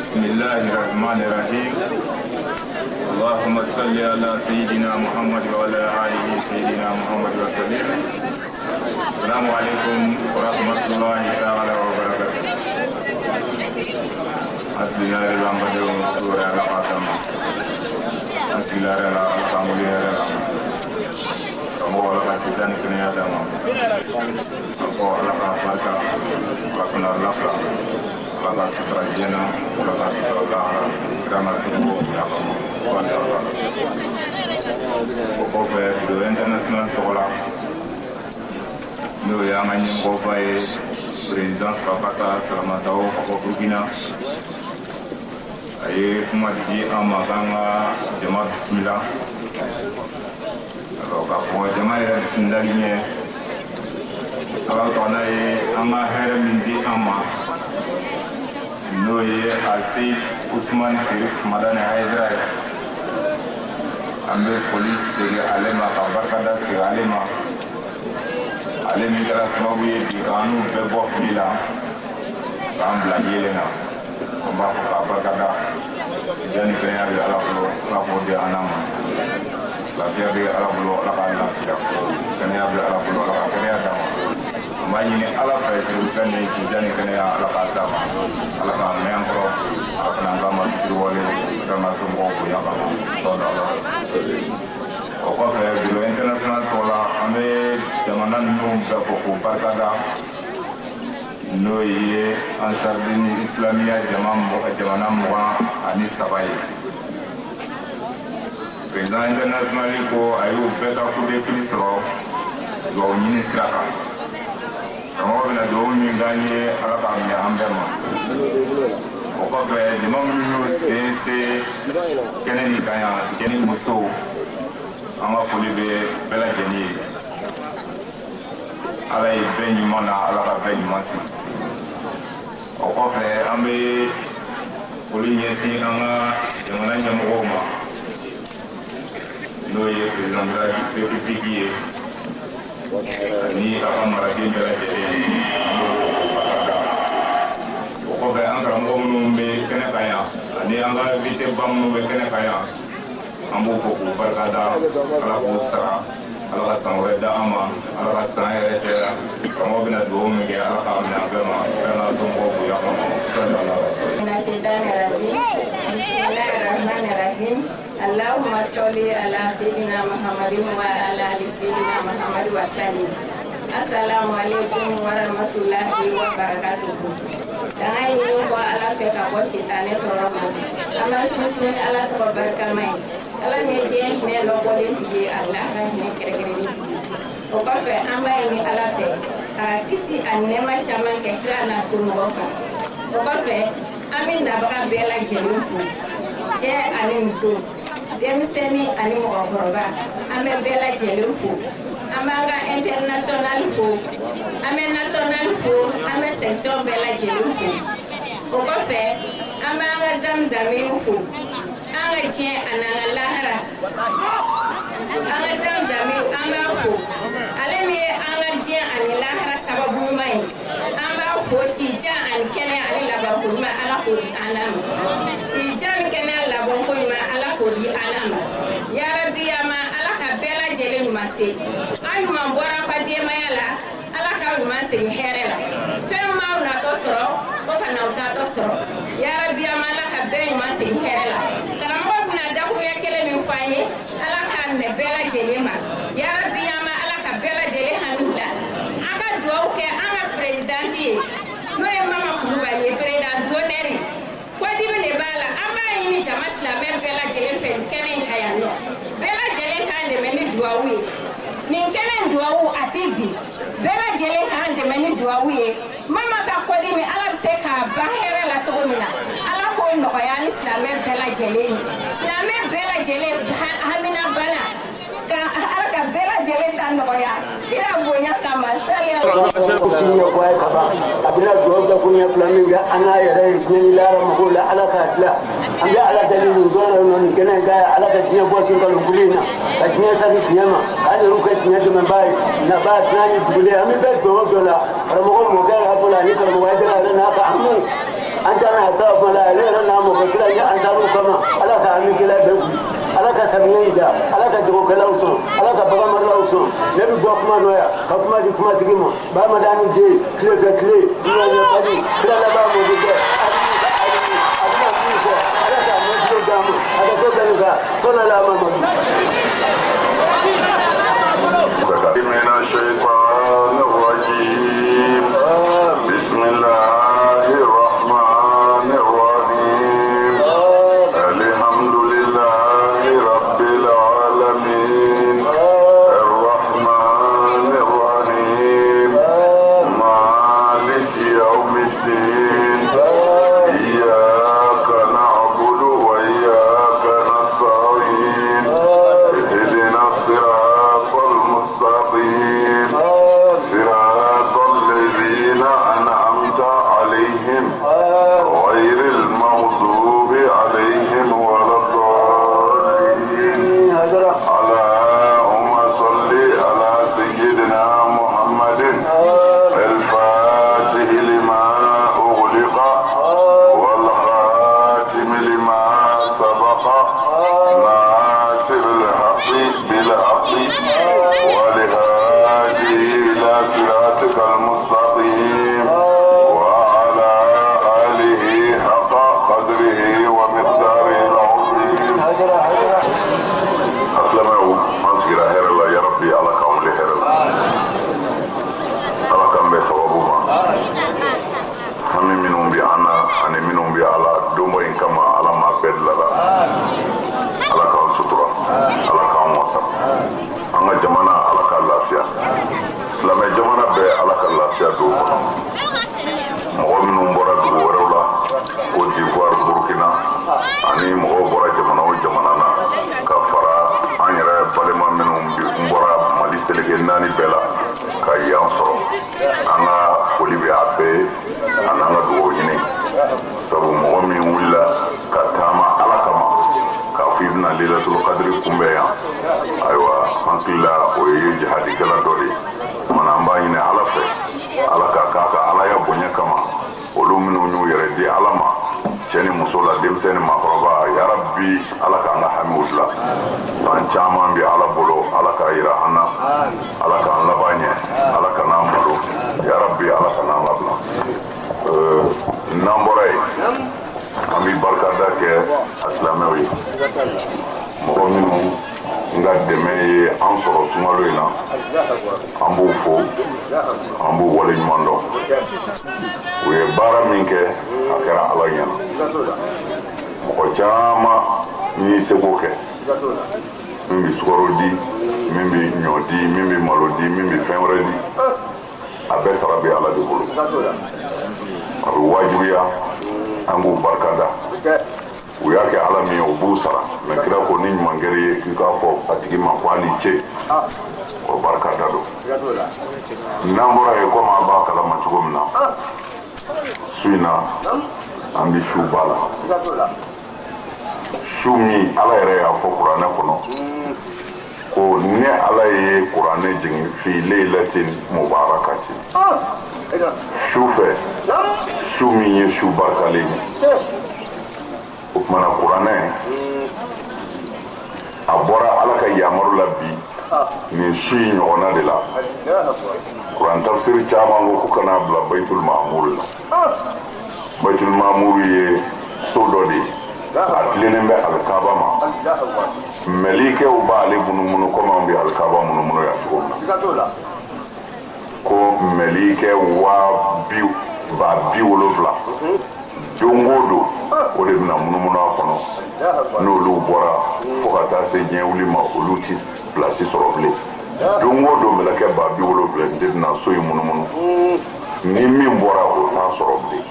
بسم الله الرحمن الرحيم. اللهم صل على سيدنا محمد وعلى آله سيدنا محمد وسلم. السلام عليكم ورحمة الله تعالى وبركاته. أسلام عليكم سورة القسم. أسلام عليكم ala sutura diɲɛ na, ala ka sutura lahara, kira n'a somɔgɔw bonya kama. O kɔfɛ, bureau international tɔgɔ la, n'o ye an ka ɲɛmɔgɔba ye, président Safata Salamataw ka bɔ Burukina, a ye kuma di an ma k'an ka jama bisimila. Alors k'a fɔ jama yɛrɛ bisimilali ɲɛ, Ala tɔgɔ ye an ka hɛrɛ min di an ma, n'o ye Aseyi Usumani Serif Madani Hayidara ye. An bɛ foli segin ale ma ka barikada segin ale ma, ale min kɛra sababu ye bi k'an n'u bɛɛ bɔ fili la k'an bila yeelen na. An b'a fɔ k'a barikada. Yanni kɛnɛya bɛ Ala bolo, Ala k'o di an n'a ma. Lafiya bɛ Ala bolo, Ala k'an lafiya. Kɛnɛya bɛ Ala bolo, Ala ka kɛnɛya d'an ma. An b'a ɲini Ala fɛ sirifɛn ni jija ni kɛnɛya Ala k'a d'a ma. Ala k'an mɛn an kɔrɔ, Ala kana an k'an ma fitiriwale, k'an ka somɔgɔw bonya kama. Sɔɔni Ala. O kɔfɛ, bureau international tɔgɔ la, an bɛ jamana ninnu bɛɛ fo k'u barikada, n'o ye Ansardini Islamiya jamana 23 ye. Président international ko a y'u bɛɛ ka coup de fil sɔrɔ dugawu ɲini sira kan. Karamɔgɔ bɛna dugawu min k'an ye, Ala k'a minɛ an bɛɛ ma. O kɔfɛ, jama minnu y'u sen se kɛnɛ nin kan yan, cɛ ni musow, an ka foli bɛ bɛɛ lajɛlen ye. Ala ye bɛɛ ɲuman na, Ala ka bɛɛ ɲuman sigi. O kɔfɛ, an bɛ foli ɲɛsin an ka jamana ɲɛmɔgɔw ma, n'o ye président de la république ye ani a ka maraden bɛɛ lajɛlen, an b'o fo k'o barikada. O kɔfɛ, an karamɔgɔ minnu bɛ kɛnɛ kan yan ani an ka invité ba minnu bɛ kɛnɛ kan yan, an b'o fo k'o barikada. Ala k'o sara, Ala ka san wɛrɛ d'an ma, Ala ka san yɛrɛ caya. Karamɔgɔ bɛna dugawu min kɛ, Ala k'a minɛ an bɛɛ ma, fɛn n'a somɔgɔw bonya kama. Sali Ala. بسم الله الرحمن الرحيم. اللهم صل على سيدنا محمد وعلى آل سيدنا محمد وسلم. السلام عليكم ورحمة الله وبركاته. Danga ɲini kɔ Ala fɛ ka bɔ sitanɛ tɔɔrɔ ma. An b'a sinsin Ala tɔgɔ barikama ye. Ala min ye diɲɛ hinɛ lɔbɔlen tigi ye, a lahara hinɛ kɛrɛnkɛrɛnnen tigi. O kɔfɛ, an b'a ɲini Ala fɛ ka kisi a nɛɛma caman kɛ kira n'a somɔgɔw kan. O kɔfɛ, an bɛ nabaga bɛɛ lajɛlen fo, cɛ ani muso, denmisɛnnin ani mɔgɔkɔrɔba, an bɛ bɛɛ lajɛlen fo. An b'an ka international fo, an bɛ national fo, an bɛ section bɛɛ lajɛlen fo. O kɔfɛ, an b'an ka zamzamiw fo, an ka diɲɛ ani an ka lahara. An ka zamzamiw, an b'a fo, ale min ye an ka diɲɛ ani lahara sababu. k'o di an ma. Sijan ni kɛnɛya labɔnko ɲuman, Ala k'o di an ma. Yarabiyama, Ala ka bɛɛ lajɛlen ɲuman se. An ɲuman bɔra an ka denbaya la, Ala ka ɲuman segin hɛrɛ la. Fɛn m'aw natɔ sɔrɔ, o kana aw taatɔ sɔrɔ. Yarabiyama, Ala ka bɛɛ ɲuman segin hɛrɛ la. Karamɔgɔ bɛna dakuruɲɛ kelen min fɔ an ye, Ala k'a minɛ bɛɛ lajɛlen ma. Yarabiyama, Ala ka bɛɛ lajɛlen hami bila. An ka dugawu kɛ an ka présidente ye, n'o ye Mama Kulubali ye, président d'honneur. Kɔdimi de b'a la, an b'a ɲini jama silamɛ bɛɛ lajɛlen fɛ nin kɛnɛ in kan yan nɔ. Bɛɛ lajɛlen k'an dɛmɛ ni dugawu ye. Nin kɛnɛ in dugawu a tɛ bin. Bɛɛ lajɛlen k'an dɛmɛ ni dugawu ye. Mama ka kɔdimi, Ala bɛ se k'a ban hɛrɛ la cogo min na, Ala k'o nɔgɔya ni silamɛ bɛɛ lajɛlen ye. Silamɛ bɛɛ lajɛlen hamina bana ka Ala ka bɛɛ lajɛlen ta nɔgɔya kira bonya kama sali. Tiɲɛ ko a ye kaban a bɛna dugawu kɛ ko ɲɛ fila min kɛ an n'a yɛrɛ ye diɲɛ ni lahara mago la, Ala k'a tila. An bɛ Ala deli nin don nɔ nin kɛnɛ in kan, Ala ka diɲɛ bɔ sin kalon in na, ka diɲɛ saki diɲɛ ma, k'an yɛrɛw kɛ diɲɛ dɛmɛbaa ye naba diɲɛ ni dugulen. An bɛ bɛɛ dɔn o dɔ la, karamɔgɔ mɔkɛ yɛrɛ bolo ani karamɔgɔ yɛrɛ yɛrɛ n'a ka hamu an taara a ta fɔ la, ale yɛrɛ n'a mɔkɛ kira ye an taar'u kama. Ala ka hami kɛlɛ bɛɛ wuli, Ala ka samiya in da, Ala ka jagokɛlaw sɔn, Ala ka baganmaralaw sɔn. Ne bɛ bɔ kuma nɔ yan ka kuma di kumatigi ma bamadani den tile fɛ tile dunan ɲɛfali kira laban mɔdi kɛ a bɛna min fɔ, Ala k'a mɛn tulo d'an ma, a ka to bɛɛ kan sɔnni la Mamadu. من الشيطان الرجيم. بسم الله الرحمن الرحيم. الحمد لله رب العالمين الرحمن الرحيم مالك يوم الدين إياك نعبد وإياك نستعين اهدنا الصراط المستقيم صراط الذين أنعمت عليهم غير المغضوب عليهم ولا الضالين. اللهم صل على سيدنا محمد الفاتح لما أغلق والخاتم لما سبق ناصر الحق بالحق والهادي إلى صراطك المستقيم وعلى آله حق قدره ومقداره العظيم. Asilamɛw, an sigira hɛrɛ la. Ya Rabbi, Ala k'an wuli hɛrɛ la, Ala k'an bɛn sababu ma. Hami minnu bɛ an na ani minnu bɛ Ala donbɔ in kama, Ala m'a bɛɛ dilala. Ala k'an sutura, Ala k'an wasa. An ka jamana, Ala ka lafiya. Silamɛ jamana bɛɛ, Ala ka lafiya don o kɔnɔ. Mɔgɔ minnu bɔra dugu wɛrɛw la, Côte d'Ivoire, Burkina, ani mɔgɔw bɔra jamana o jamana na, ka fara an yɛrɛ balima minnu bɔra Mali seleke naani bɛɛ la ka yan sɔrɔ, an ka foli bɛ a bɛɛ ye ani an ka dugawu ɲini. Sabu mɔgɔ min wulila ka taama Ala kama k'a fɔ i bɛna Lailatul Kadiri kunbɛn yan, ayiwa, an hakili la o ye jihadikɛla dɔ de ye. Kumana an b'a ɲini Ala fɛ, Ala ka k'a ka Alaya bonya kama, olu minnu y'u yɛrɛ di Ala ma, cɛ ni muso la, denmisɛn ni maakɔrɔba, yarabi, Ala k'an ka hamiw dilan. San caman bɛ Ala bolo, Ala k'a yira an na, Ala k'an laban ɲɛ, Ala ka n'an malo, yarabi, Ala ka n'an labila. N'an bɔra yen, an bɛ barikada kɛ a silamɛw ye, mɔgɔ minnu n ka dɛmɛ ye an sɔrɔ sunkalo in na. An b'u fo, an b'u waleɲuman dɔn. U ye baara min kɛ, a kɛra Ala ɲɛna. Mɔgɔ caman n'i seko kɛ, min bɛ sukaro di, min bɛ ɲɔ di, min bɛ malo di, min bɛ fɛn wɛrɛ di, a bɛɛ sara bɛ Ala de bolo. A bɛ wajibiya an k'u barikada. U y'a kɛ Ala min ye, u b'u sara. Mɛ kira ko ni ɲuman kɛra i ye, k'i k'a fɔ a tigi ma ko hali ce, o barikada don. N'an bɔra yen, komi an b'a kalama cogo min na, su in na an bɛ su ba la, su min Ala yɛrɛ y'a fɔ kuranɛ kɔnɔ. Ko ne Ala ye kuranɛ jigin fi laylatin mubarakatin, su fɛ, su min ye su barikalen ye. O tuma na kuranɛ a bɔra Ala ka yamaru la bi nin su in ɲɔgɔnna de la. Kuran tafsiri caman ko k'u kana bila Baitul Mamur la. Baitul Mamur ye so dɔ de ye, a tilennen bɛ alikaba ma. Mɛlikɛw b'ale munumunu komi an bɛ alikaba munumunu yan cogo min na. Ko mɛlikɛ 70000 don o don, o de bɛna munumunu a kɔnɔ. N'olu bɔra, fo ka taa se diɲɛ wuli ma, olu ti pilasi sɔrɔ bilen. Don o don, mɛlɛkɛ 70000 de bɛna so in munumunu. Ni min bɔra, o t'a sɔrɔ bilen.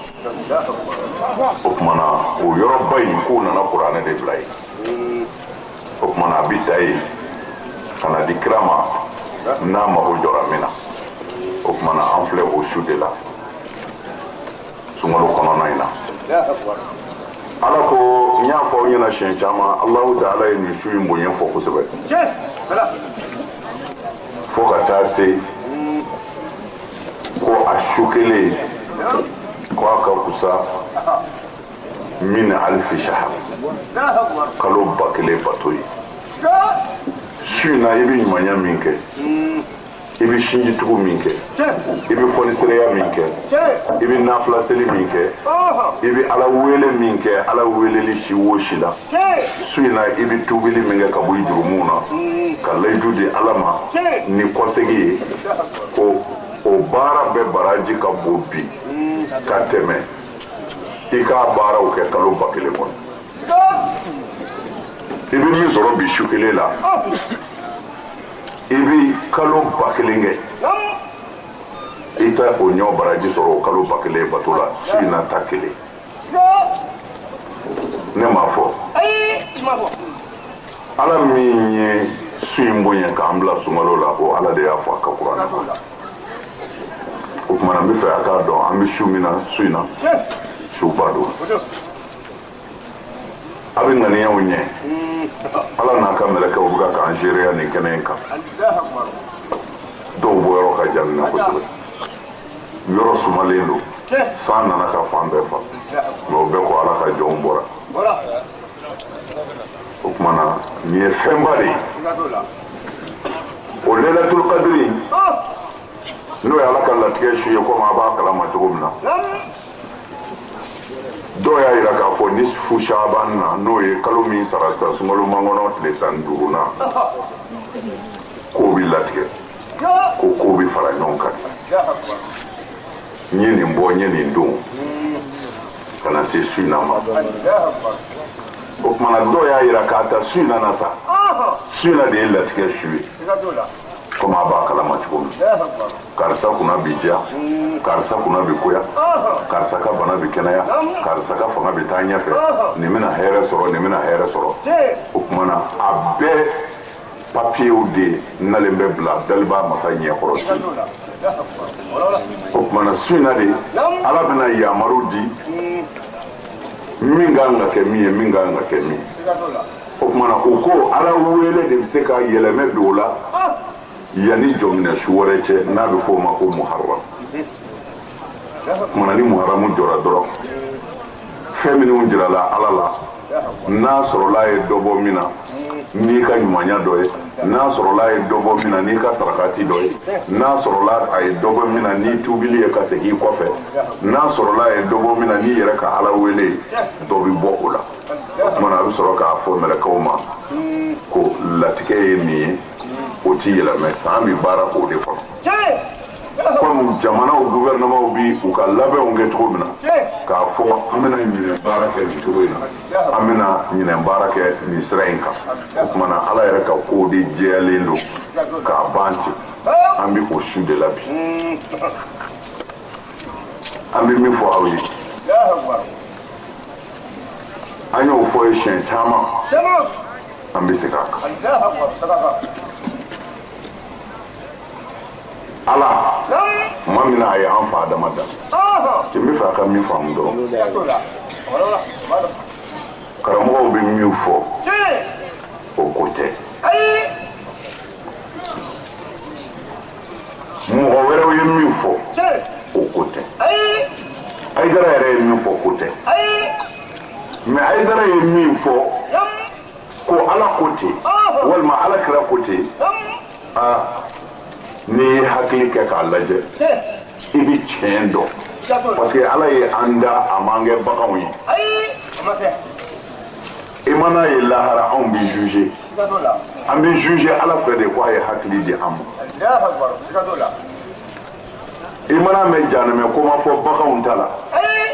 O tuma na, o yɔrɔba in, k'o nana kuranɛ de bila yen. O tuma na, a bɛ ta yen ka na di kira ma n'a mago jɔra min na. O tuma na, an filɛ o su de la, sunkalo kɔnɔna in na. Ala ko, n y'a fɔ aw ɲɛna siɲɛ caman, Alahu Taala ye nin su in bonya fɔ kosɛbɛ, fo ka taa se ko a su kelen ko a ka kusa min alfi shahar, kalo 1000 bato ye. Su in na, i bɛ ɲumanya min kɛ, i bɛ sinjitugu min kɛ, i bɛ fɔnisereya min kɛ, i bɛ nafilaseli min kɛ, i bɛ Ala wele min kɛ, Ala weleli si o si la su in na, i bɛ tubili min kɛ ka bɔ i jurumuw na, ka layidu di Ala ma ni kɔsegi ye, ko o baara bɛɛ baraji ka bon bi ka tɛmɛ i k'a baaraw kɛ kalo 1000 kɔnɔ. I bɛ min sɔrɔ bi su kelen la, i bɛ kalo 1000 kɛ, i tɛ o ɲɔ baraji sɔrɔ o kalo 1000 bato la, su in na ta kelen. Ne m'a fɔ, Ala min ye su in bonya k'an bila sunkalo la, o Ala de y'a fɔ a ka kuranɛ kɔnɔ. O tuma na, n bɛ fɛ a k'a dɔn an bɛ su min na su in na, suba don. A bɛ ŋaniyaw ɲɛ, Ala n'a ka mɛlɛkɛw bɛ ka k'an seereya nin kɛnɛ in kan. Dɔw bɔyɔrɔ ka jan nin na kosɛbɛ, yɔrɔ sumalen don, san nana ka fan bɛɛ fa, mɛ o bɛɛ ko Ala ka jɔnw bɔra. O tuma na, nin ye fɛnba de ye. O Lailatul Qadri, n'o ye Ala ka latigɛ su ye, komi a b'a kalama cogo min na, dɔw y'a yira k'a fɔ nisfu shaban na, n'o ye kalo min sara sisan, sunkalo mankɔnɔ tile 15 na, k'o bi latigɛ, ko ko bi fara ɲɔgɔn kan. N ye nin bɔ, n ye nin don ka na se su in na ma. O tuma na, dɔw y'a yira k'a ta su in na na sa, su in na de ye latigɛ su ye, komi a b'a kalama cogo min. Karisa kunna bi diya, karisa kunna bi koya, karisa ka bana bi kɛnɛya, karisa ka fanga bi taa ɲɛfɛ, nin bɛna hɛrɛ sɔrɔ, nin bɛna hɛrɛ sɔrɔ. O tuma na, a bɛɛ papiyew de nalen bɛ bila daliba masa ɲɛkɔrɔ su. O tuma na, su in na de Ala bɛna yamaru di min kan ka kɛ min ye, min kan ka kɛ min ye. O tuma na, o ko Ala wele de bɛ se ka yɛlɛmɛ don o la yanni jɔminɛ su wɛrɛ cɛ, n'a bɛ fɔ o ma ko Muharram. Tuma na, ni Muharramu jɔra dɔrɔn, fɛn minnu jirala Ala la, n'a sɔrɔla ye dɔ bɔ min na n'i ka ɲumanya dɔ ye, n'a sɔrɔla ye dɔ bɔ min na n'i ka sarakati dɔ ye, n'a sɔrɔla a ye dɔ bɔ min na n'i tubili ye ka segin i kɔfɛ, n'a sɔrɔla a ye dɔ bɔ min na n'i yɛrɛ ka Ala wele ye, dɔ bɛ bɔ o la. O tuma na, a bɛ sɔrɔ k'a fɔ mɛlɛkɛw ma ko latigɛ ye nin ye, o ti yɛlɛmɛ, san bɛ baara k'o de kɔnɔ. Komi jamanaw gouvernementw bi u ka labɛnw kɛ cogo min na, k'a fɔ an bɛna ɲinɛ baara kɛ nin cogo in na, an bɛna ɲinɛ baara kɛ nin sira in kan. O tuma na, Ala yɛrɛ ka kow de jɛyalen don k'a ban ten. An bɛ o su de la bi. An bɛ min fɔ aw ye, an y'o fɔ ye siɲɛ caman, an bɛ segin a kan. Ala tuma min na a ye an fa Adama dan, n bɛ fɛ a ka min faamu dɔrɔn, karamɔgɔw bɛ min fɔ, o ko tɛ. O ko tɛ. Hayidara yɛrɛ ye min fɔ ko tɛ. Mais Hayidara ye min fɔ ko Ala ko ten walima Ala kira ko ten, aa n'i ye hakili kɛ k'a lajɛ i bɛ tiɲɛ dɔn, parce que Ala ye an da a m'an kɛ baganw ye. I mana ye lahara anw bɛ juger, an bɛ juger Ala fɛ de ko a ye hakili di an ma. I mana mɛn jahanamɛ ko ma fɔ baganw ta la,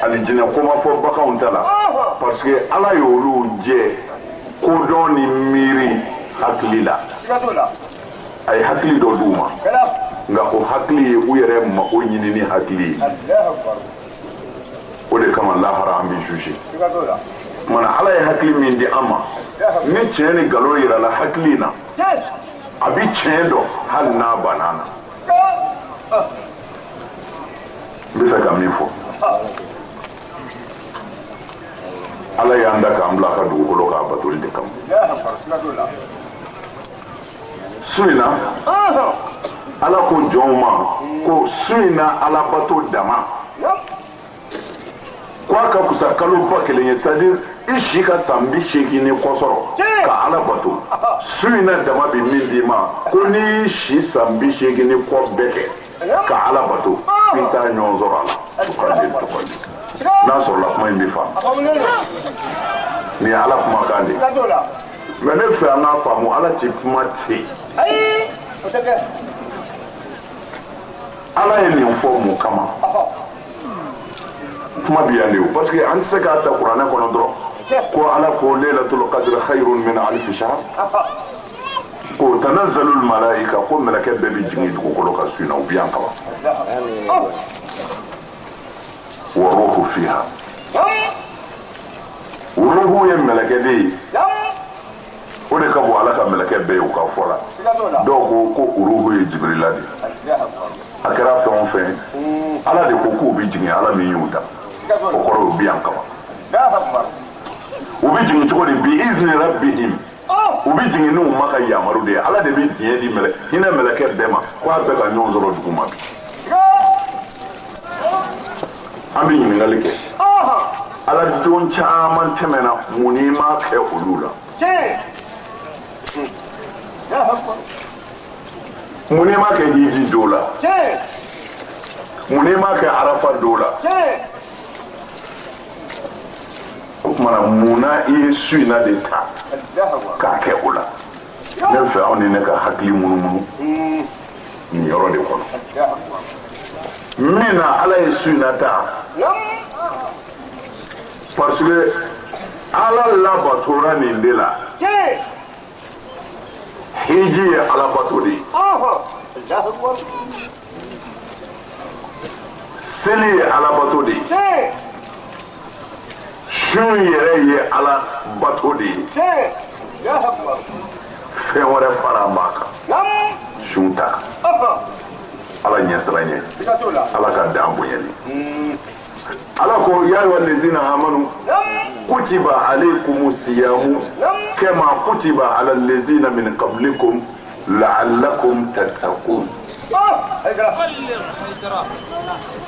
alijinɛ ko ma fɔ baganw ta la, parce que Ala y'olu jɛ kodɔn ni miiri hakili la. A ye hakili dɔ d'u ma, nka o hakili ye u yɛrɛ mako ɲinini hakili ye. O de kama lahara an bɛ juger. Mana Ala ye hakili min di an ma, ni tiɲɛ ni nkalon yirala hakili na, a bɛ tiɲɛ dɔn hali n'a banna na. N bɛ fɛ ka min fɔ, Ala y'an da k'an bila a ka dugukolo k'a batoli de kama. Su in na Ala ko jɔnw ma ko su in na alabato dama ko a ka fisa kalo 1000 ye, c'est à dire i si ka san 80 ni kɔ sɔrɔ ka Ala bato. Su in na dama bɛ min d'i ma, ko n'i y'i si san 80 ni kɔ bɛɛ kɛ ka Ala bato, i t'a ɲɔgɔn sɔrɔ a la. Tukali n'a sɔrɔla kuma in bɛ faamu, nin ye Ala kumakan de ye. Mais ne fɛ an k'a faamu, Ala tɛ kuma ten. Ala ye nin fɔ mun kama? Kuma bi yan de o, parce que an tɛ se k'a ta kuranɛ kɔnɔ dɔrɔn ko Ala ko laylatul qadr khayrun min alfi shahr, ko tanazzalul malaika, ko mɛlɛkɛ bɛɛ bɛ jigin dugukolo kan su in na, u bɛ yan kaban. Wa ruhu fiha, ruhu ye mɛlɛkɛ de ye, o de ka bon Ala ka mɛlɛkɛ bɛɛ ye u ka fɔ la. Dɔw ko ko ruhu ye Jibirila de ye. A kɛra fɛn o fɛn, Ala de ko k'u bɛ jigin, Ala min y'u da, o kɔrɔ u bɛ yan kaban. U bɛ jigin cogo di? Bi izni rabbihim, u bɛ jigin n'u ma ka yamaru de ye. Ala de bɛ diɲɛ di mɛlɛ hinɛ mɛlɛkɛ bɛɛ ma ko a bɛɛ ka ɲɔgɔn sɔrɔ dugu ma bi. An bɛ ɲininkali kɛ, Ala don caman tɛmɛna, mun n'i m'a kɛ olu la? Mun n'i m'a kɛ hiji don la? Mun n'i m'a kɛ arafa don la? O tuma na mun na i ye su in na de ta k'a kɛ o la? Ne fɛ aw ni ne ka hakili munumunu nin yɔrɔ de kɔnɔ. Min na Ala ye su in na ta, parce que Ala labatora nin de la. Hiji ye Ala bato de ye, seli ye Ala bato de ye, sun yɛrɛ ye Ala bato de ye. Fɛn wɛrɛ fara an b'a kan, sun ta Ala ɲɛsiran ye, Ala ka dan bonyali. Ala ko ya ayyuhal ladzina amanu kutiba alaykumus siyamu kama kutiba alal ladzina min qablikum la'allakum tattaqun.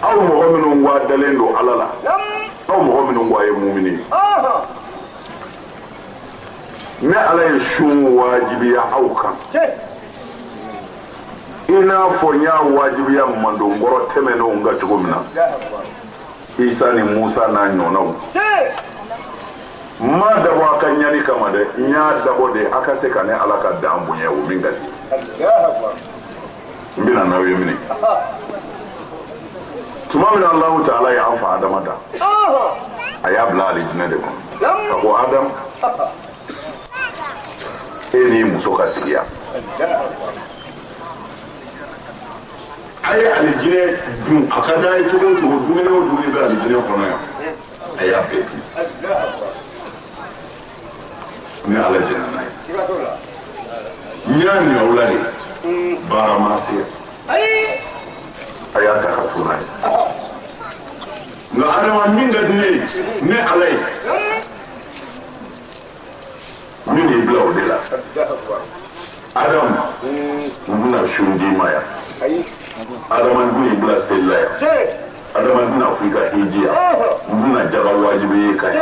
Aw mɔgɔ minnu wa dalen don Ala la, aw mɔgɔ minnu wa ye mumini ye, ne Ala ye sun wajibiya aw kan i n'a fɔ n y'a wajibiya mandonkɔrɔ tɛmɛnenw kan cogo min na, Isa ni Musa n'a ɲɔgɔnnaw. N m'a dabɔ a ka ɲani kama dɛ, n y'a dabɔ de a ka se ka ne Ala ka dan bonya, o min ka di. N bɛna n'aw ye minɛ. Tuma min na Alahu taala ye an fa Adama da, a y'a bila alijinɛ de kɔnɔ. A ko Adam, e n'i muso ka sigi yan. A ye alijinɛ dun, a ka d'a ye cogo o cogo, dumuni o dumuni bɛ alijinɛ kɔnɔ yan, a y'a bɛɛ dun. Ne Ala jɛnna n'a ye. N y'a minɛ aw la de, baara ma se yan. A y'a ta ka to n'a ye. Nka Adama, min ka di ne ye, ne Ala ye, min y'i bila o de la. Adam, n bɛna sun d'i ma yan. Adama n tɛna i bila seli la yan. Adama n tɛna fɔ i ka hiji yan. N tɛna jaga wajibi ye kan yan.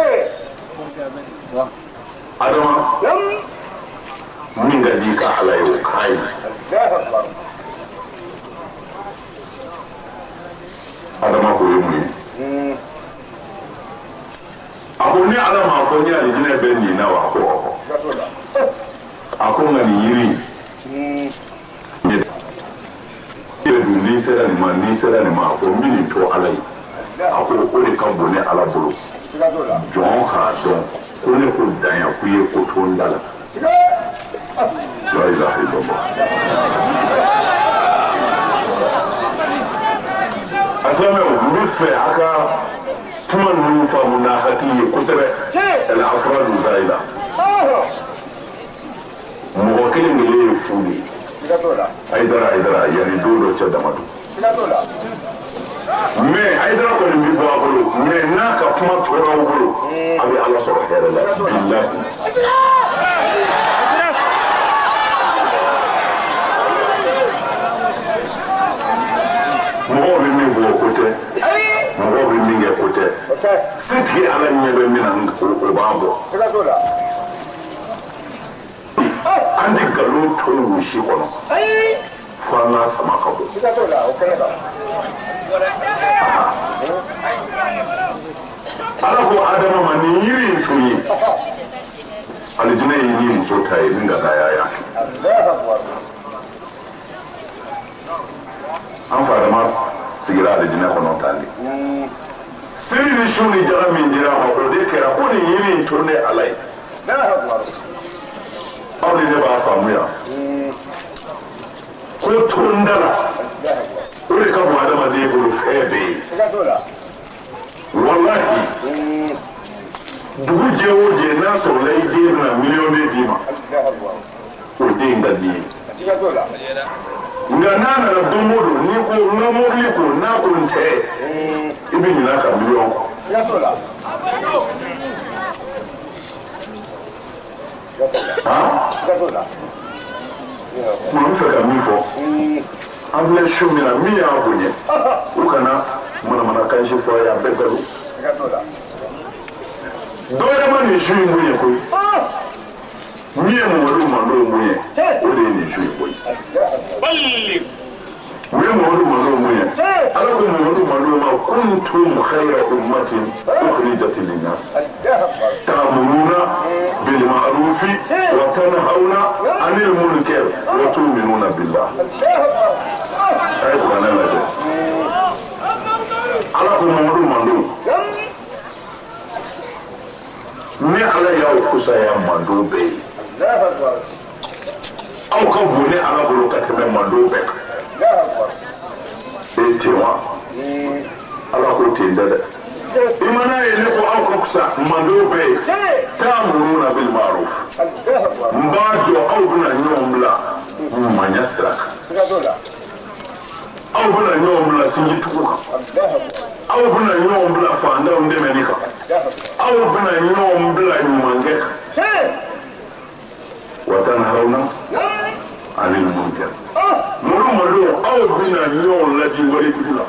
Adama min ka di i ka Ala ye o k'a ye. Adama k'o ye mun ye? A ko ni Ala m'a fɔ n ye alijinɛ bɛ nin na wa? A ko ɔhɔ. A ko nka nin yiri in ne dun n'i sera nin ma n'i sera nin ma a ko n bɛ nin to Ala ye. A ko o de ka bon ne Ala bolo. Jɔn k'a dɔn ko ne ko dan yan k'i ye ko to n da la. La ilaha illallah. A silamɛw n bɛ fɛ a ka kuma ninnu faamu n'a hakili ye kosɛbɛ. Ɛlɛ afuradu zayila. Mɔgɔ kelen kelen ye fu de ye. Hayidara Hayidara yanni don dɔ cɛ dama don. Mais Hayidara kɔni bɛ bɔ a bolo mais n'a ka kuma tora aw bolo a bɛ Ala sɔrɔ hɛrɛ la bilahi. Mɔgɔw bɛ min fɔ o ko tɛ, mɔgɔw bɛ min kɛ ko tɛ. Setigi Ala ɲɛ bɛ min na o b'a bɔ. An tɛ nkalon to wo si kɔnɔ fo an k'a sama ka bɔ. Ala ko Adama ma nin yiri in tun ye alijinɛ ye ni muso ta ye min ka taa y'a yan. An fa Adama sigira alijinɛ kɔnɔ tan de. Seli ni su ni jaga min dira a ma o de kɛra ko nin yiri in to ne Ala ye. Aw ni ne b'a faamu yan. Ko to n da la o de ka bon adamaden bolo fɛn bɛɛ ye. Walahi dugu jɛ o jɛ n'a sɔrɔla i den bɛna miliyɔn de d'i ma o den ka di i ye. Nka n'a nana don o don n'i ko n ka mobili ko n'a ko n tɛ i bɛ ɲinɛ a ka miliyɔn kɔ. N bɛ fɛ ka min fɔ an filɛ su min na min y'a bonya u kana manamanakan si fɔ a ye a bɛɛ balo. Dɔ wɛrɛ ma nin su in bonya koyi. Min ye Mamadu Mando bonya o de ye nin su in bonya. U ye Mamadu Mando bonya. Ala ko Mamadu Mando ma kuntum khayra ummatin ukhrijat linnas ta'muruna bil ma'rufi wa tanhauna 'anil munkar wa tu'minuna billah. A ye kuranɛ lajɛ. Ala ko Mamadu Mando ni Ala y'aw kusaya mando bɛɛ ye. Aw ka bon ne Ala bolo ka tɛmɛ mando bɛɛ kan. E ten wa? Ala ko ten tɛ dɛ. I mana ye ne ko aw ka fisa mando bɛɛ ye. Ta'muruna bil ma'ruf. N b'a dɔn aw bɛna ɲɔgɔn bila ɲumanya sira kan. Aw bɛna ɲɔgɔn bila sinjitugu kan. Aw bɛna ɲɔgɔn bila faantanw dɛmɛni kan. Aw bɛna ɲɔgɔn bila ɲumankɛ kan. Wa tanhauna 'anil munkar. Muru malo aw bɛna ɲɔgɔn ladi walejugu la.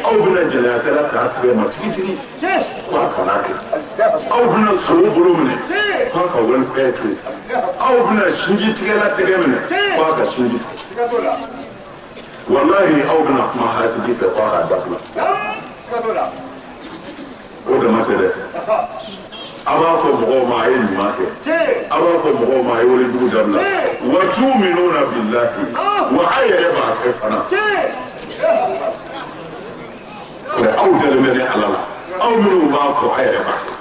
Aw bɛna jɛnɛyakɛla k'a tigɛ ma tigitigi k'a kana kɛ. Aw bɛna sogo bolo minɛ k'a ka walifɛn to yen. Aw bɛna sinji tigɛla tɛgɛ minɛ k'a ka sinji tigɛ. Walahi aw bɛna kuma hasidi fɛ k'a ka dabila. O dama tɛ dɛ. A b'a fɔ mɔgɔw ma a ye ɲuman kɛ. A b'a fɔ mɔgɔw ma a ye walejugu dabila. Wa tu'minuna billahi wa a yɛrɛ b'a kɛ fana. Aw dalen bɛ ne Ala la. Aw minnu b'a fɔ a yɛrɛ b'a kɛ.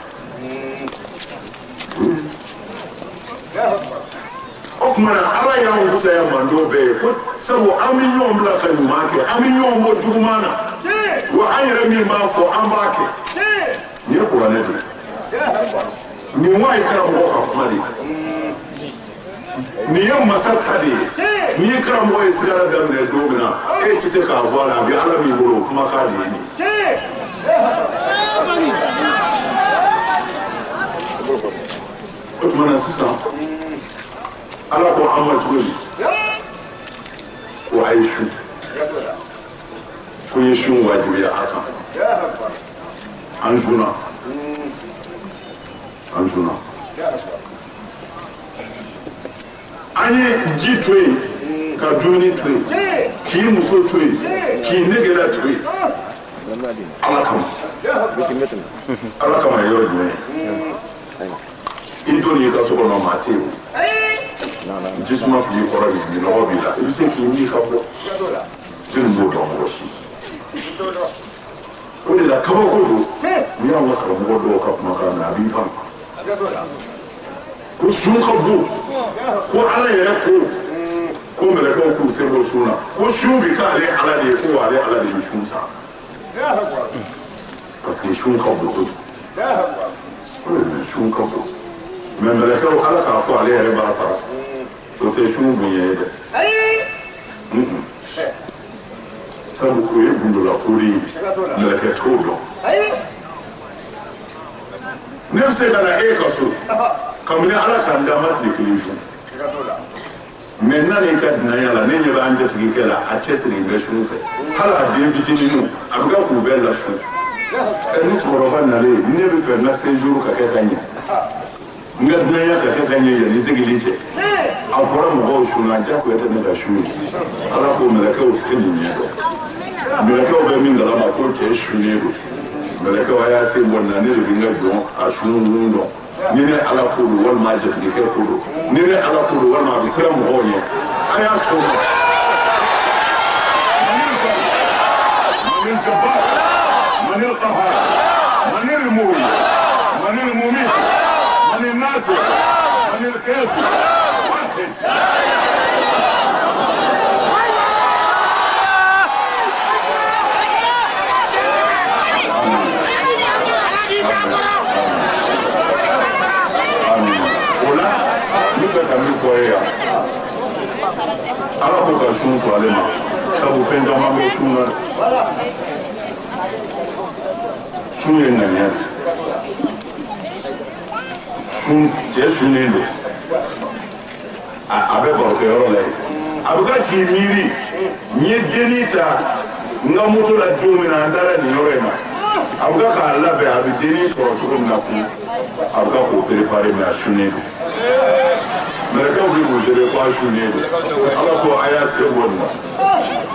O tuma na Ala y'anw fisaya mando bɛɛ ye ko sabu an bɛ ɲɔgɔn bila ka ɲuman kɛ an bɛ ɲɔgɔn bɔ juguman na wa an yɛrɛ min b'a fɔ an b'a kɛ. Nin ye kuranɛ de ye. Nin wa ye karamɔgɔ ka kuma de ye. Nin ye masa ta de ye. N'i ye karamɔgɔ ye sigara daminɛ don min na e tɛ se k'a bɔ a la a bɛ Ala min bolo o kumakan de ye nin ye. O tuma na sisan Ala ko an ma cogo di? Ko a ye su. An ye sun wajibiya a kan. An sunna. An sunna. An ye ji to yen, ka dumuni to yen, k'i muso to yen, k'i negela to yen. Ala kama. Ala kama ye yɔrɔ jumɛn ye? I donni i ka so kɔnɔ maa tɛ yen o. Jisuma fili i kɔrɔ bi, minɔgɔ b'i la, i bɛ se k'i min ka bɔ. Jɔnni b'o dɔn mɔgɔ si? O de la kabako don. N'i y'anw ka karamɔgɔ dɔw ka kumakan mɛn, a b'i ban. Ko sun ka bon, ko Ala yɛrɛ ko ko mɛlɛkɛw k'u sen bɔ sun na, ko sun bi k'ale Ala de ye, ko ale Ala de ye sun sa. Parce que sun ka bon kojugu. Sun ka bon. Mais mɛlɛkɛw Ala k'a fɔ ale yɛrɛ b'a sara. O tɛ sun bonya ye dɛ. Sabu o ye gundola ko de ye, mɛlɛkɛ t'o dɔn. Ne bɛ se ka na e ka so kabini Ala k'an da ma tile kelen sun. Mais n'a n'i ka dunanya la, ne ɲɛ bɛ an jatigikɛ la, a cɛsiri bɛ sun fɛ. Hali a den fitininw, a bɛ kɛ k'u bɛɛ lasun. Ni cɛkɔrɔba nalen, ne bɛ fɛ n ka séjour ka kɛ ka ɲɛ. N ka dunanya ka kɛ ka ɲɛ yanni sigili cɛ. A fɔra mɔgɔw sun na, jagoya tɛ ne ka sun ye. Ala ko mɛlɛkɛw tɛ nin ɲɛ dɔn. Mɛlɛkɛw bɛ min kalama ko cɛ sunnen don. Mɛlɛkɛw a y'a sen bɔ nin na, ne de bɛ n ka jɔn a sun dɔn. Ni ne Ala ko don walima a jatigikɛ ko don. Ni ne Ala ko don walima a bɛ siran mɔgɔw ɲɛ. A y'a to ma. Manil Jabbar, Manil Qahar, Manil Muhyi, Manil Mumit, Manil Nasir, Manil Kafi, Wahid. O la, n bɛ fɛ ka min fɔ ye yan, Ala ko ka sun to ale ma, sabu fɛn caman bɛ sun na. Sun ye ŋaniya de. Sun cɛ sunnen don, a bɛ barokɛyɔrɔ la yen, a bɛ ka k'i miiri, n ye dennin ta n ka moto la don min na, an taara nin yɔrɔ in na, a bɛ ka k'a labɛn, a bɛ dennin sɔrɔ cogo min na kun, a bɛ ka k'o préparer, mais a sunnen don. Mɛlɛkɛw bɛ k'u sɛbɛn ko a sunnen don. Ala ko a y'a sen bɔ nin na.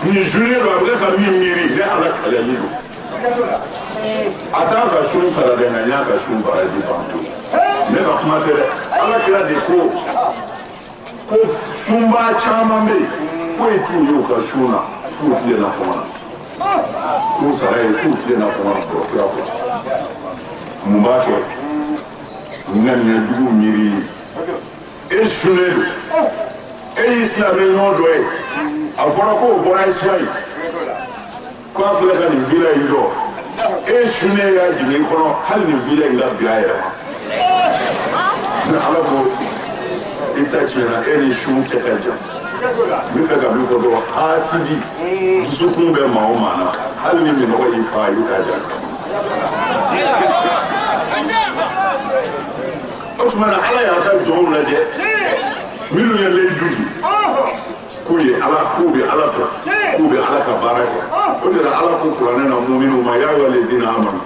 Nin sunnen don, a bɛ ka min miiri, ne Ala kɛlɛli don. A t'a ka sun sara dɛ, nka n y'a ka sun baraji ban pewu. Ne ka kuma tɛ dɛ, Ala kira de ko ko sunbaa caman bɛ yen, foyi t'u ye u ka sun na, f'u tilenna kɔngɔ na. K'u sara ye k'u tilenna kɔngɔ na dɔrɔn, kira ko. Mun b'a kɛ? Ŋaniya jugu miiri ye. E sunnen don, e y'i silamɛ ɲɔgɔn dɔ ye, a fɔra k'o bɔra Espagne, k'a filɛ ka nin villa in jɔ, e sunnen y'a jigin i kɔnɔ, hali nin villa in ka bin a yɛrɛ ma. Ni Ala ko i ta tiɲɛna, e ni sun cɛ ka jan. N bɛ fɛ ka min fɔ dɔrɔn, hasidi dusukun bɛ maa o maa na, hali ni minɔgɔ y'i fa, i bɛ taa jan. O tuma na Ala y'a ka jɔnw lajɛ minnu ye layidu di k'u ye Ala, k'u bɛ Ala dɔn, k'u bɛ Ala ka baara kɛ. O de la Ala ko kuranɛ na muminw ma, ya ayyuha allazina amanu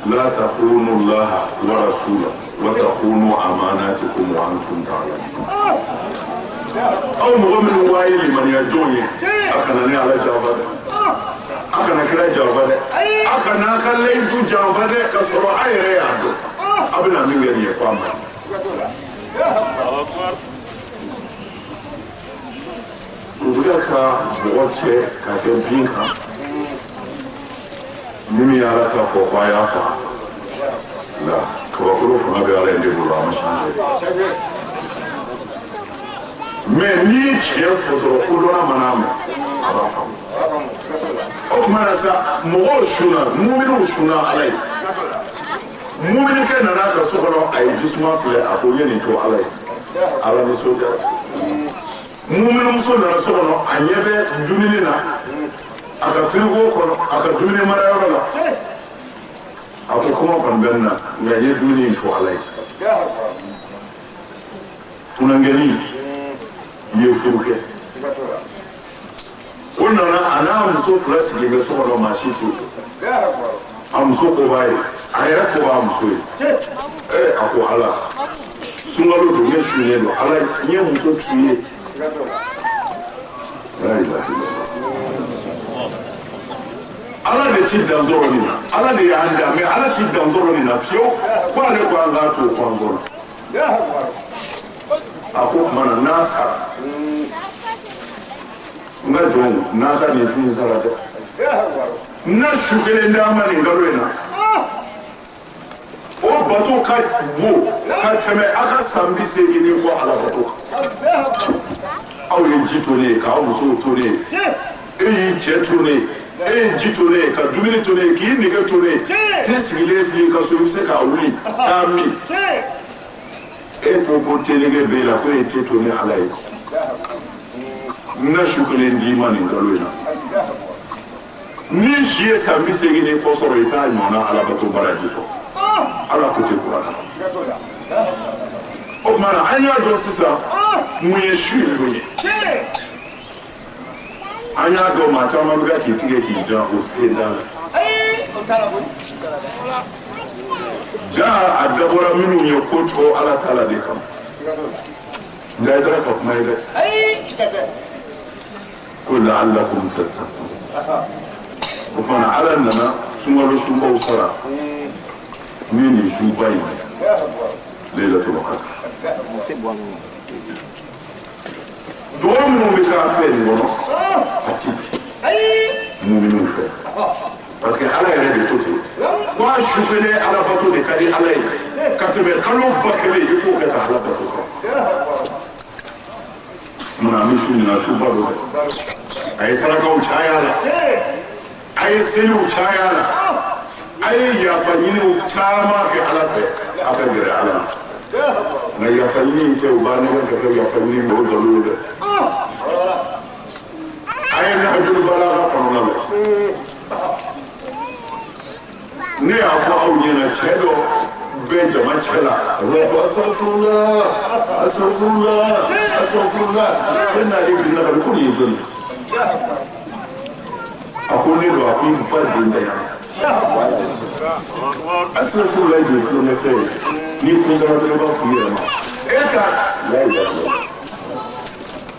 la takhunu Allaha wa rasulahu wa takhunu amanatikum wa antum ta'lamun. Aw mɔgɔ minnu b'a ye limaniya jɔn ye, a kana ne Ala janfa dɛ, a kana kira janfa dɛ, a kana a ka layidu janfa dɛ, ka sɔrɔ a yɛrɛ y'a dɔn a bɛna min kɛ nin ye ko a ma ɲi. U bɛ ka bɔgɔ cɛ ka kɛ bin kan, ni min y'Ala ta fɔ ko a y'a faga, nka kabakolo fanga bɛ Ala in de bolo, a ma changer. Mais n'i ye tiɲɛ fɔ dɔrɔn, kodɔnna mana mɛn, a b'a faamu. O tuma na sa, mɔgɔw sunna, muminiw sunna Ala ye. Muminikɛ nana a ka so kɔnɔ, a ye jisuma filɛ, a ko n ye nin to Ala ye, Ala nisɔndiyara. Muminimuso nana so kɔnɔ, a ɲɛ bɛ dumuni na a ka firigo kɔnɔ, a ka dumuni marayɔrɔ la, a ko kɔngɔ kɔni bɛ n na, nka n ye dumuni in to Ala ye. Funankɛnin, i ye furu kɛ, O nana a n'a muso fila sigilen bɛ so kɔnɔ, maa si t'u a muso ko b'a ye, a yɛrɛ ko b'a muso ye. A ko ala, sunkalo don, ne sunnen don, ala n ye muso tu ye. Ala de ti dan sɔrɔ nin na, ala de y'an dan, mɛ ala ti dan sɔrɔ nin na fiyewu, ko ale ko an k'a to o kɔnɔntɔn na. A ko tuma na n'a sara, n ka jɔnw n'a ka nin su in sara dɛ, n'a su kelen d'a ma nin kalo in na, o bato ka bon ka tɛmɛ a ka san 80 ni kɔ ala bato kan. Aw ye ji to ne ye, k'aw musow to ne ye, e y'i cɛ to ne ye, e ye ji to ne ye, ka dumuni to ne ye, k'i nege to ne ye, te sigilen filɛ i ka so, i bɛ se k'a wuli k'a min. E ko ko teleke b'e la, ko e te to ne ala ye, n na su kelen d'i ma nin kalo in na. Ni si ye san 80 ni kɔ sɔrɔ, i t'a ɲɔgɔnna alabato baraji sɔrɔ. Ala ko tɛ kuranɛ. O tuma na an y'a dɔn sisan mun ye su in dun ye. An y'a dɔn maa caman bɛ k'i tigɛ k'i jan o sen da la. Ja a dabɔra minnu ye ko to ala ta la de kama. Nka i taara ka kuma ye dɛ. Ko la'allakum tattaqun. O fana ala nana sunkalo sunbaw sara ni nin suba in ye, Laylatul Qadr. Dugawu minnu bɛ k'a fɛ nin kɔnɔ, a ti muminiw fɛ, parce que ala yɛrɛ de to ten ko a su kelen ala bato de ka di ala ye ka tɛmɛ kalo 1000, i k'o kɛ ka ala bato kan. Munna an bɛ su ɲina, suba don dɛ. A ye sarakaw caya la, a ye seliw caya la, a ye yafa ɲiniw caman kɛ ala fɛ, a ka gɛrɛ ala la. Nka yafa ɲini tɛ, u b'a nɛgɛ ka kɛ yafa ɲini mɔgɔ nkalon ye dɛ. A ye Nahjul Balagha kɔnɔna la, ne y'a fɔ aw ɲɛna, cɛ dɔ bɛ jama cɛ la, a b'a fɔ astaghfirullah, astaghfirullah, astaghfirullah. E n'ale binna ka ko nin ye jɔn ye? A ko ne don. A ko i ba den bɛ yan. Astaghfirullah de ye tulonkɛ fɛn ye, n'i kun sara dɔrɔn i b'a f'i yɛrɛ ma e ka la ilaha illallah.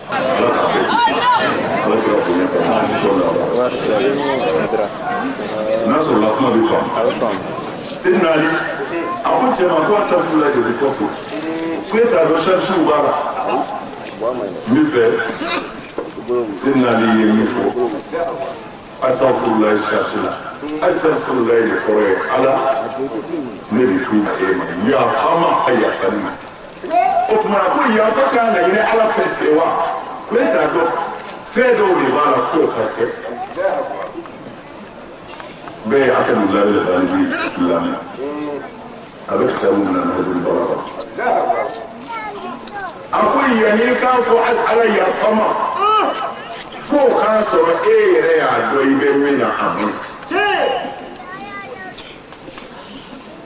Ala k'a bɛɛ kisi, ala kira bonya ka n'a sɔrɔ la kuma bɛ faamu. Sidina Ali a ko cɛ ma ko astaghfirullah de bɛ fɔ ten, ko e t'a dɔn sarisiw b'a la min fɛ. Sidina Ali ye min fɔ astaghfirullah sarisi la, astaghfirullah de kɔrɔ ye ala ne de tun na e ma yafa ma, a yafa ne ma. O tuma na ko yafa kan ka ɲini ala fɛ ten wa? Ko e t'a dɔn fɛn dɔw de b'a la f'o ka kɛ. Bɛɛ ye Asadulayi al-Ghalibi lamɛn, a bɛ kitabu min na Nahjul Balagha. A ko yanni i k'a fɔ ala yafa ma, f'o k'a sɔrɔ e yɛrɛ y'a dɔn i bɛ min na a man ɲi.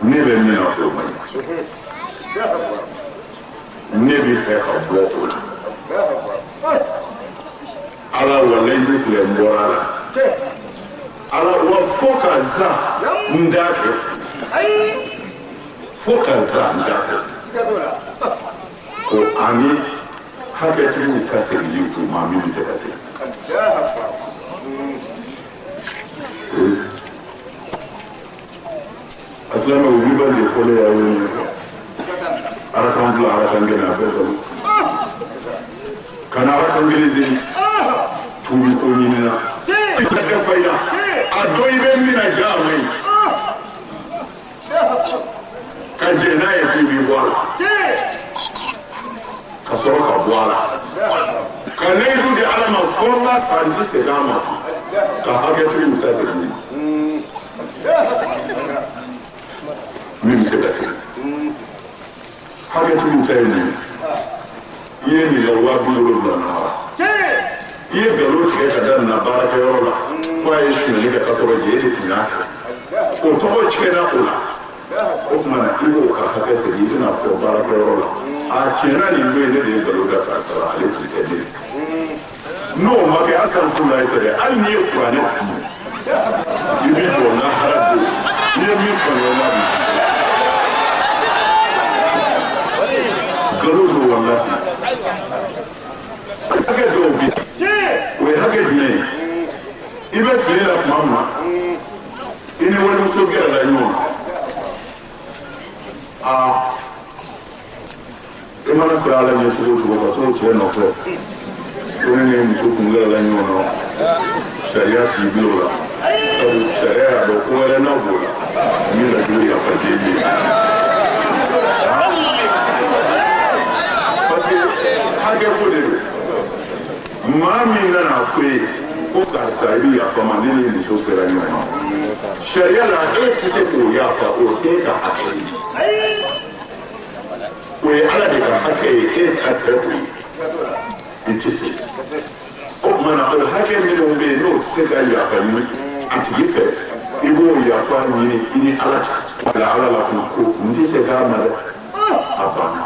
Ne bɛ min na o man ɲi, ne bɛ fɛ ka bɔ o la. Ala walayi filɛ n bɔra la, ala wa fo ka za n da kɛ, fo ka za n da kɛ. Ko ani hakɛtigiw ka segin u ma, min bɛ se ka segin. A silamɛ wulibali de fɔlen y'aw ye, arakan fila, arakan kelen, a bɛɛ kalo ka na arakan kelen seli tuubi ko ɲinina tɛ fa i la, a dɔn i bɛ min na ja a man ɲi, ka jɛn n'a ye k'i b'i bɔ a la, ka sɔrɔ ka bɔ a la, ka layidu di ala ma fo n ka sa n ti segin a ma, ka hakɛtigiw ta segin min bɛ se ka segin. Hakɛtigiw ta ye mun ye? I ye nin ka 70,000 na wa? I ye nkalon tigɛ ka da nin na baarakɛyɔrɔ la ko a ye sonyali kɛ k'a sɔrɔ je de tun y'a kɛ, o tɔgɔ tiɲɛna o la. O tuma na i b'o ka hakɛ segin, i bɛna fɔ baarakɛyɔrɔ la, a tiɲɛna nin don in ne de ye nkalon da k'a sara, ale tun tɛ ne ye. N'o ma kɛ asafurulayi tɛ dɛ, hali n'i ye kuranɛ kun i b'i jɔ lahara don n'i ye min faamuya o la bi nkalon don walahi. Hakɛ dɔw bɛ yen, o ye hakɛ jumɛn ye? I bɛ fili la tuma min na i ni walimuso gɛrɛla ɲɔgɔn na, aa i mana siran Ala ɲɛ cogo o cogo ka s'o cɛ nɔfɛ ko ne ni muso kun gɛrɛla ɲɔgɔn na, sariya t'i bila o la, sabu sariya y'a dɔn ko wɛrɛ n'a b'o la min ka jugu yafa deli ye, parce que hakɛ ko de don. Maa min nana fɔ e ye ko karisa i bɛ yafa ma, ne ni muso sera ɲɔgɔn ma, sariya la e tɛ se k'o yafa, o t'e ka hakɛ ye, o ye Ala de ka hakɛ ye, e ta tɛ o ye, i tɛ se. O tuma na o hakɛ minnu bɛ yen n'o tɛ se ka yafa ɲini a tigi fɛ, i b'o yafa ɲini i ni Ala cɛ, bila Ala la k'o ko n tɛ se k'a ma dɛ, a banna.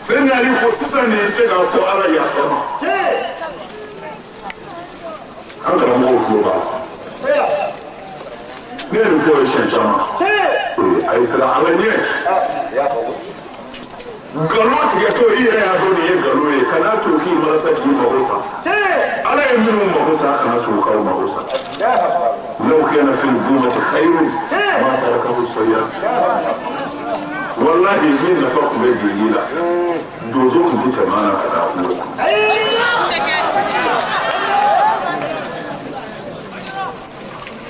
Seyidina Ali ko sisan nin tɛ se k'a fɔ Ala yafa ma. An karamɔgɔw tulo b'a la. Ne ye nin fɔ ye siɲɛ caman. A ye siran Ala ɲɛ. Nkalon tigɛtɔ i yɛrɛ y'a dɔn nin ye nkalon ye, kan'a to k'i walasa k'i mago sa. Ala ye minnu mago sa, kana sɔn u k'aw mago sa. Law kana fil bummati khayrun ma tarakahu sayyad. Wallahi min nafa tun bɛ joli la, donso tun tɛ tɛmɛ a na ka taa kungo kɔnɔ.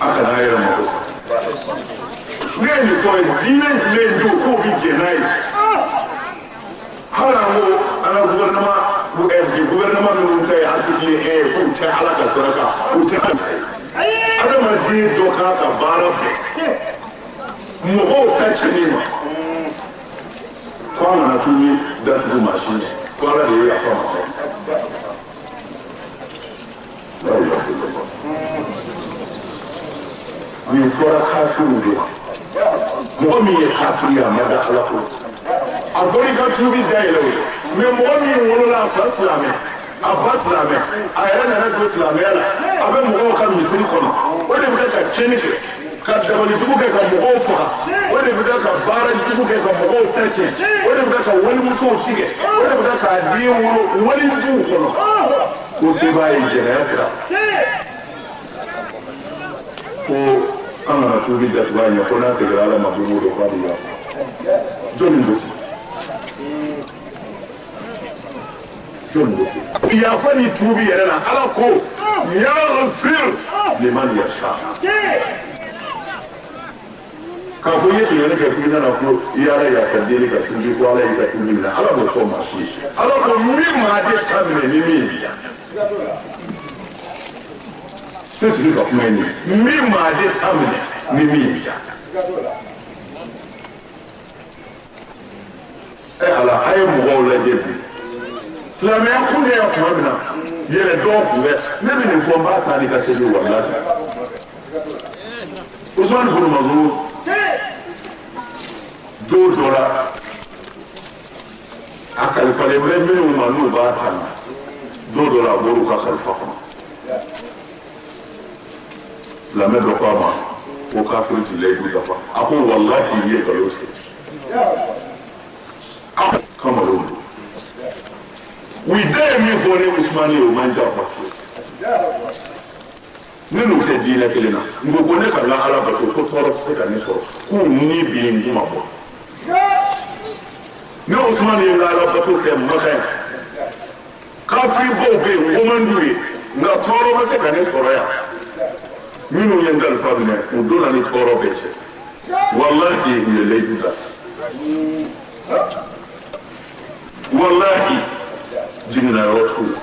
A kana a yɛrɛ mago sa. Ne ye nin fɔ ye, diinɛ jumɛn don k'o bɛ jɛn n'a ye? Hali an ko an ka gouvernement, bi gouvernement minnu ta ye article 1 ye k'u tɛ Ala ka saraka, u tɛ Ala ta ye. Adamaden dɔ k'a ka baara bɛn mɔgɔw ta cɛnni ma, ko an kana tubi datugu maa si ɲɛ, ko Ala de ye yafa masa ye. La ilaha illallah. Nin fɔra kafiriw de ma. Mɔgɔ min ye kafiri ye, a ma da Ala ko. A fɔra i ka tubi dayɛlɛ o ye. Mais mɔgɔ min wolola a fa silamɛ, a ba silamɛ, a yɛrɛ nana don silamɛya la, a bɛ mɔgɔw ka misiri kɔnɔ, o de bɛ ka tiɲɛni kɛ, ka dabali jugu kɛ ka mɔgɔw faga, o de bɛ ka baara jugu kɛ ka mɔgɔw ta tiɲɛ, o de bɛ ka walimusow tigɛ, o de bɛ k'a den wolo walijuguw kɔnɔ. Ko se b'a ye jɛnɛya sira. Ko an kana tubi datugu a ɲɛ, ko n'a seginna Ala ma don o don k'a bɛ yafa. Jɔnni ko ten? Jɔnni ko ten? Yafa ni tubi yɛrɛ la, Ala ko yaghfir liman yasha. K'a fɔ i ye tɔɲɔni kɛ k'i nana ko i ye Ala yafa deli ka tubi, ko Ala y'i ka tubi minɛ, Ala m'o fɔ maa si ye. Ala ko min maa de ta minɛ ni min y'i diya. Setigi ka kuma ye nin ye, min maa de ta minɛ ni min y'i diya. Ɛ Ala, a ye mɔgɔw lajɛ bi. Silamɛya kun de y'a tuma min na, yɛrɛ dɔn kun bɛ. Ne bɛ nin fɔ n b'a ta ni ka segin walahi. Usumani bolo Mazun don dɔ la, a kalifalen bɛ minnu ma n'u b'a ta, don dɔ la a bɔr'u ka kalifa kɔnɔ. Silamɛ dɔ ko a ma ko kafiri ti layidu dafa. A ko walahi i ye nkalon tigɛ. A kamalenw don. U da ye min fɔ ne Usumani ye, o man janfa fiyewu. Ne n'u tɛ diinɛ kelen na. N ko ko ne ka n ka Ala bato ko tɔɔrɔ tɛ se ka ne sɔrɔ, k'u ni bi n kuma bɔ. Ne Usumani ye n ka Ala bato kɛ Maka yan. Kafiribaw bɛ yen, n ko man d'u ye, nka tɔɔrɔ ma se ka ne sɔrɔ yan. Minnu ye n kalifa minɛ, u donna ni tɔɔrɔ bɛɛ cɛ. Walahi u ye layidu ta. Walahi jiginna yɔrɔ t'u la.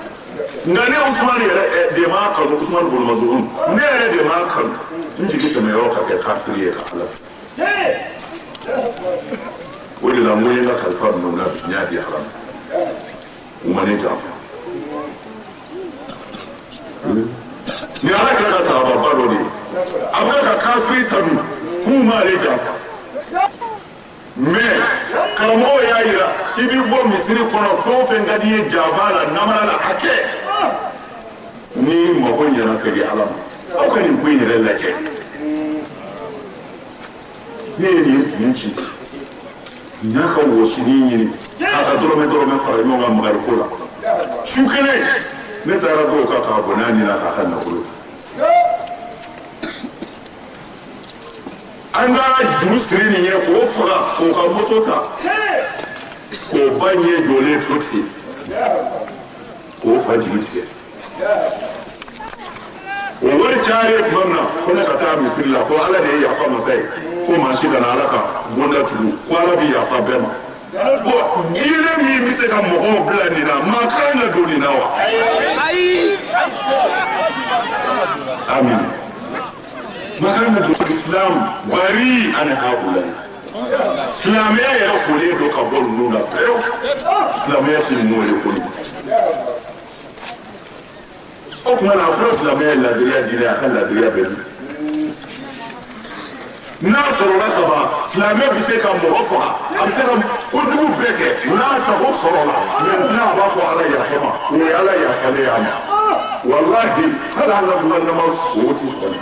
Nka ne Usumani yɛrɛ de m'a kanu, Usumani bolo Mazun, ne yɛrɛ de m'a kanu n jigi tɛmɛ yɔrɔ ka kɛ kafiri ye ka Ala fɛ. O de la n ko n ye n ka kalifa minɛ u la bi, n y'a di Ala ma. U ma ne janfa. Ni Ala kɛra ka sahababa dɔ de ye, a bɛ ka kafiri tanu k'u m'ale janfa. Mais Karamɔgɔw y'a yira i b'i bɔ misiri kɔnɔ fɛn o fɛn ka di i ye jaba la namara la a kɛ ni mako ɲɛna segin Ala ma. Aw ka nin ko in yɛrɛ lajɛ. Ne ye nin kun ci n y'a ka wɔsinin ɲini k'a ka dɔrɔmɛ dɔrɔmɛ fara ɲɔgɔn kan makari ko la. Su kelen ne taara dɔw kan k'a bɔnɛ a ɲɛna k'a ka nafolo. An taara juru siri nin ye k'o faga k'o ka moto ta k'o ba ɲɛ jɔlen to ten k'o fa jigi tigɛ. O wari cayalen tuma min na ko ne ka taa misiri la ko Ala de ye yafa masa ye ko maa si kana Ala ka bonda tugu ko Ala bɛ yafa bɛɛ ma. Bon diinɛ min bɛ se ka mɔgɔw bila nin na maa kan ka don nin na wa? Ayi. Amin. Maa kan ka don Islam bari ani haula. Silamɛya yɛrɛ kolen don ka bɔ ninnu na pewu. Silamɛya tɛ ninnu yɛrɛ kolo. O tuma na a fɔra silamɛya ye ladiriya diinɛ a ka ladiriya bɛ min? N'a sɔrɔla kaban silamɛ bɛ se ka mɔgɔ faga a bɛ se ka kojugu bɛɛ kɛ n'a sago sɔrɔla maintenant a b'a fɔ Ala yafa ma o ye Ala yafalen y'a ma walahi hali an ka gouvernement so ti sɔn.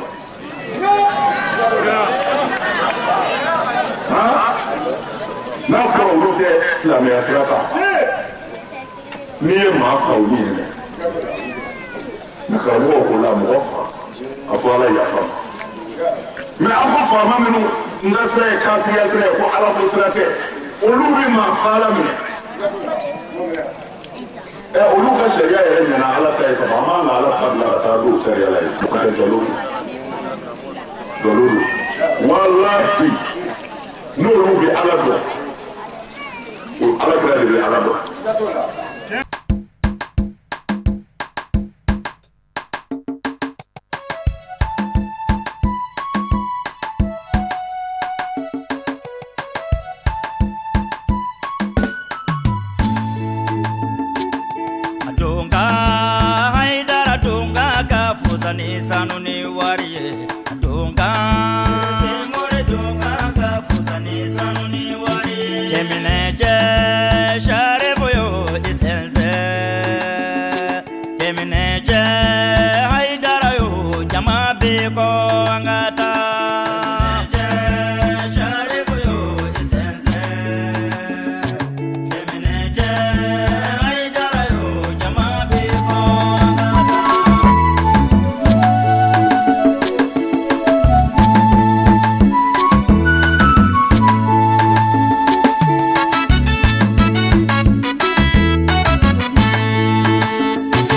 N'a fɔra olu tɛ silamɛya sira kan n'i ye maa fa olu minɛ ne karamɔgɔ ko la mɔgɔ fa a fɔ Ala yafa ma. Mais aw ko faama minnu n ka sira ye kafiriya sira ye ko Ala ko sira tɛ olu bɛ maa faala minɛ ɛ olu ka sariya yɛrɛ ɲɛna Ala ta ye kaban an b'an ka Ala ta bila ka taa don sariya la yen o ka kɛ nkalon don walahi n'olu bɛ Ala dɔn o Ala kira de bɛ Ala dɔn. Donga Haidara donga ka fusa ni sanu ni wari ye donga Senghor donga ka fusa ni sanu ni wari ye. Cɛminɛ cɛ.